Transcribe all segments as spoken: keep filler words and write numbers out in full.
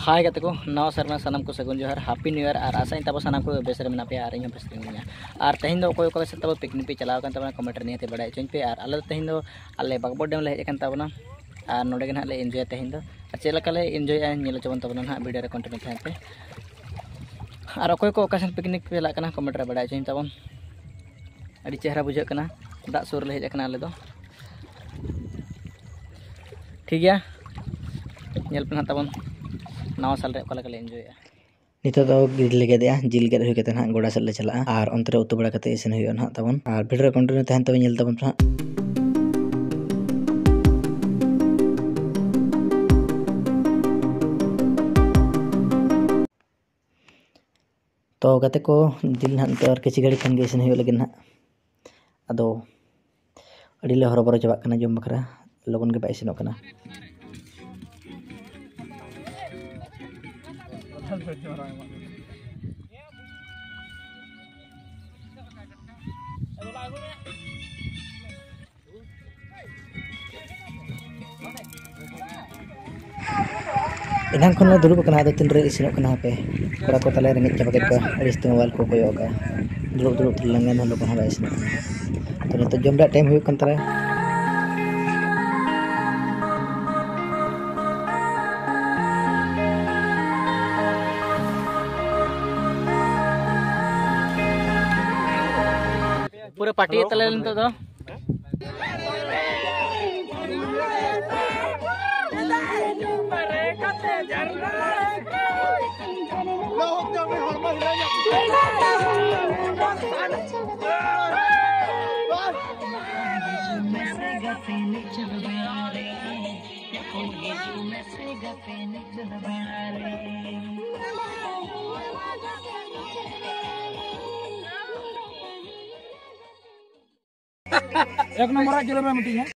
ᱦᱟᱭ ᱜᱟᱛᱮ ᱠᱚ, ᱱᱟᱣᱟ ᱥᱮᱨᱢᱟ ᱥᱟᱱᱟᱢ ᱠᱚ ᱥᱟᱹᱜᱩᱱ ᱡᱚᱦᱟᱨ, ᱦᱮᱯᱤ ᱱᱤᱭᱩ ᱤᱭᱟᱨ᱾ ᱟᱨ ᱟᱥᱟᱧ ᱛᱟᱵᱚ ᱥᱟᱱᱟᱢ ᱠᱚ ᱵᱮᱥ ᱨᱮ ᱢᱮᱱᱟᱜ ᱯᱮᱭᱟ ᱟᱨ ᱤᱧ ᱦᱚᱸ ᱵᱮᱥ ᱨᱮ ᱢᱤᱱᱟᱹᱧᱟ᱾ ᱟᱨ ᱛᱮᱦᱮᱧ ᱫᱚ ᱚᱠᱚᱭ ᱚᱠᱟ ᱥᱮᱫ ᱛᱟᱵᱚ ᱯᱤᱠᱱᱤᱠ ᱯᱮ ᱪᱟᱞᱟᱣ ᱟᱠᱟᱱ ᱛᱟᱵᱚᱱᱟ, ᱠᱚᱢᱮᱱᱴ ᱨᱮ ᱱᱤᱦᱟᱹᱛ ᱵᱟᱲᱟᱭ ᱦᱚᱪᱚᱧ ᱯᱮ᱾ ᱟᱨ ᱟᱞᱮ ᱫᱚ ᱛᱮᱦᱮᱧ ᱫᱚ ᱟᱞᱮ ᱵᱟᱜᱽᱵᱚᱲ ᱰᱮᱢ ᱞᱮ ᱦᱮᱡ ᱟᱠᱟᱱ ᱛᱟᱵᱚᱱᱟ᱾ ᱟᱨ ᱱᱚᱸᱰᱮ ᱜᱮ ᱱᱟᱦᱟᱜ ᱞᱮ ᱤᱱᱡᱚᱭᱟ ᱛᱮᱦᱮᱧ ᱫᱚ᱾ ᱟᱨ ᱪᱮᱫ ᱞᱮᱠᱟ ᱞᱮ ᱤᱱᱡᱚᱭᱟ ᱧᱮᱞ ᱦᱚᱪᱚ ᱵᱚᱱ ᱛᱟᱵᱚᱱᱟ ᱱᱟᱦᱟᱜ, ᱵᱷᱤᱰᱤᱭᱳ ᱨᱮ ᱠᱚᱱᱴᱤᱱᱤᱭᱩ ᱛᱟᱦᱮᱱ ᱯᱮ᱾ ᱟᱨ ᱚᱠᱚᱭ ᱠᱚ ᱚᱠᱟ ᱥᱮᱫ ᱯᱤᱠᱱᱤᱠ ᱯᱮ ᱪᱟᱞᱟᱜ ᱠᱟᱱᱟ, ᱠᱚᱢᱮᱱᱴ ᱨᱮ ᱵᱟᱲᱟᱭ ᱦᱚᱪᱚᱧ ᱛᱟᱵᱚᱱ᱾ ᱟᱹᱰᱤ ᱪᱮᱦᱨᱟ ᱵᱩᱡᱷᱟᱹᱜ ᱠᱟᱱᱟ, ᱫᱟᱜ ᱥᱩᱨ ᱨᱮᱞᱮ ᱦᱮᱡ ᱟᱠᱟᱱᱟ ᱟᱞᱮ ᱫᱚ᱾ ᱴᱷᱤᱠ ᱜᱮᱭᱟ, ᱧᱮᱞ ᱯᱮ ᱱᱟᱦᱟᱜ ᱛᱟᱵᱚᱱ ᱱᱟᱣᱟ ᱥᱟᱞ ᱨᱮ ᱚᱠᱟ ᱞᱮᱠᱟ ᱞᱮ ᱤᱱᱡᱚᱭᱮᱜᱼᱟ᱾ ᱱᱤᱛᱚᱜ ᱫᱚ ᱜᱤᱫ ᱞᱮ ᱜᱮᱫᱮᱜᱼᱟ, ᱡᱤᱞ ᱜᱮᱫ ᱦᱩᱭ ᱠᱟᱛᱮ ᱱᱟᱦᱟᱜ ᱜᱚᱰᱟ ᱥᱮᱫ ᱞᱮ ᱪᱟᱞᱟᱜᱼᱟ ᱟᱨ ᱚᱱᱛᱮ ᱨᱮ ᱩᱛᱩ ᱵᱟᱲᱟ ᱠᱟᱛᱮ ᱤᱥᱤᱱ ᱦᱩᱭᱩᱜᱼᱟ ᱱᱟᱦᱟᱜ ᱛᱟᱵᱚᱱ᱾ ᱟᱨ ᱵᱷᱤᱰᱤᱭᱳ ᱨᱮ ᱠᱚᱱᱴᱤᱱᱤᱭᱩ ᱛᱟᱦᱮᱱ ᱛᱟᱵᱚᱱ, ᱧᱮᱞ ᱛᱟᱵᱚᱱ ᱯᱮ ᱱᱟᱦᱟᱜ᱾ ᱛᱚ ᱜᱟᱛᱮ ᱠᱚ, ᱡᱤᱞ ᱱᱟᱦᱟᱜ ᱱᱤᱛᱚᱜ ᱟᱨ ᱠᱤᱪᱷᱩ ᱜᱷᱟᱹᱲᱤᱡ ᱠᱷᱟᱱ ᱜᱮ ᱤᱥᱤᱱ ᱦᱩᱭᱩᱜ ᱞᱟᱹᱜᱤᱫ ᱱᱟᱦᱟᱜ᱾ ᱟᱫᱚ ᱟᱹᱰᱤ ᱞᱮ ᱦᱚᱨᱚᱵᱚᱨᱚ ᱪᱟᱵᱟᱜ ᱠᱟᱱᱟ ᱡᱚᱢ ᱵᱟᱠᱷᱨᱟ, ᱞᱚᱜᱚᱱ ᱜᱮ ᱵᱟᱭ ᱤᱥᱤᱱᱚᱜ ᱠᱟᱱᱟ᱾ ᱮᱱᱟᱝ ᱠᱷᱚᱱ ᱞᱮ ᱫᱩᱲᱩᱵ ᱟᱠᱟᱱᱟ, ᱟᱫᱚ ᱛᱤᱱᱨᱮ ᱤᱥᱤᱱᱚᱜ ᱠᱟᱱᱟ ᱦᱟᱯᱮ᱾ ᱠᱚᱲᱟ ᱠᱚ ᱛᱟᱞᱮ ᱨᱮᱸᱜᱮᱡ ᱪᱟᱵᱟ ᱠᱮᱫ ᱠᱚᱣᱟ, ᱟᱹᱲᱤᱥ ᱛᱮ ᱢᱳᱵᱟᱭᱤᱞ ᱠᱚ ᱠᱚᱭᱚᱜ ᱟᱠᱟᱫᱼᱟ᱾ ᱫᱩᱲᱩᱵ ᱫᱩᱲᱩᱵ ᱛᱮ ᱞᱟᱸᱜᱟ ᱮᱱᱟ, ᱞᱚᱜᱚᱱ ᱦᱚᱸ ᱵᱟᱭ ᱤᱥᱤᱱᱚᱜ ᱠᱟᱱᱟ᱾ ᱛᱚ ᱱᱤᱛᱚᱜ ᱡᱚᱢ ᱨᱮᱭᱟᱜ ᱴᱟᱭᱤᱢ ᱦᱩᱭᱩᱜ ᱠᱟᱱ ᱛᱟᱞᱮᱭᱟ᱾ ᱯᱩᱨᱟᱹ ᱯᱟᱨᱴᱤ ᱛᱟᱞᱮ ᱱᱤᱛᱚᱜ ᱫᱚ᱾ ᱮᱠ ᱱᱚᱢᱵᱚᱨ ᱟᱜ ᱡᱩᱞᱩᱢ ᱨᱮ ᱢᱤᱫᱴᱤᱡ ᱦᱮᱸ᱾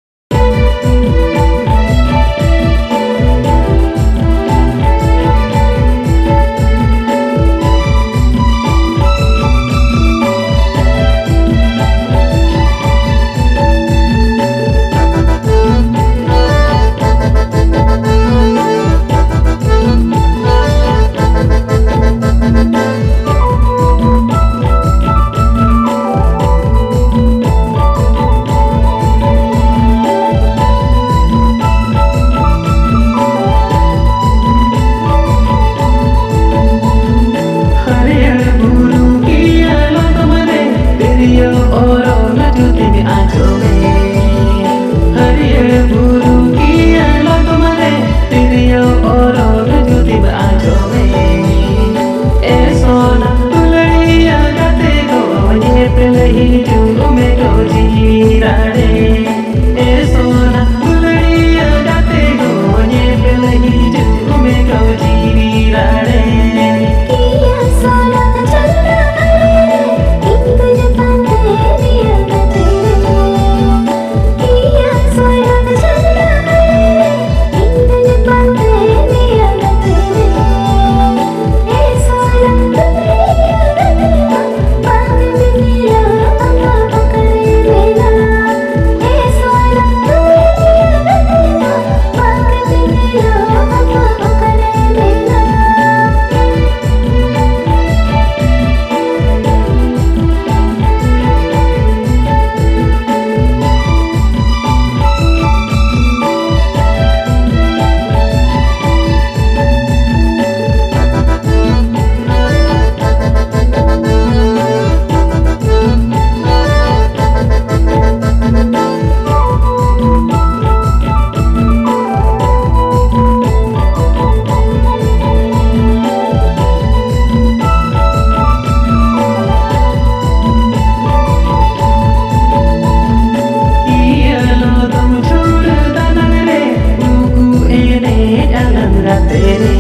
तेरे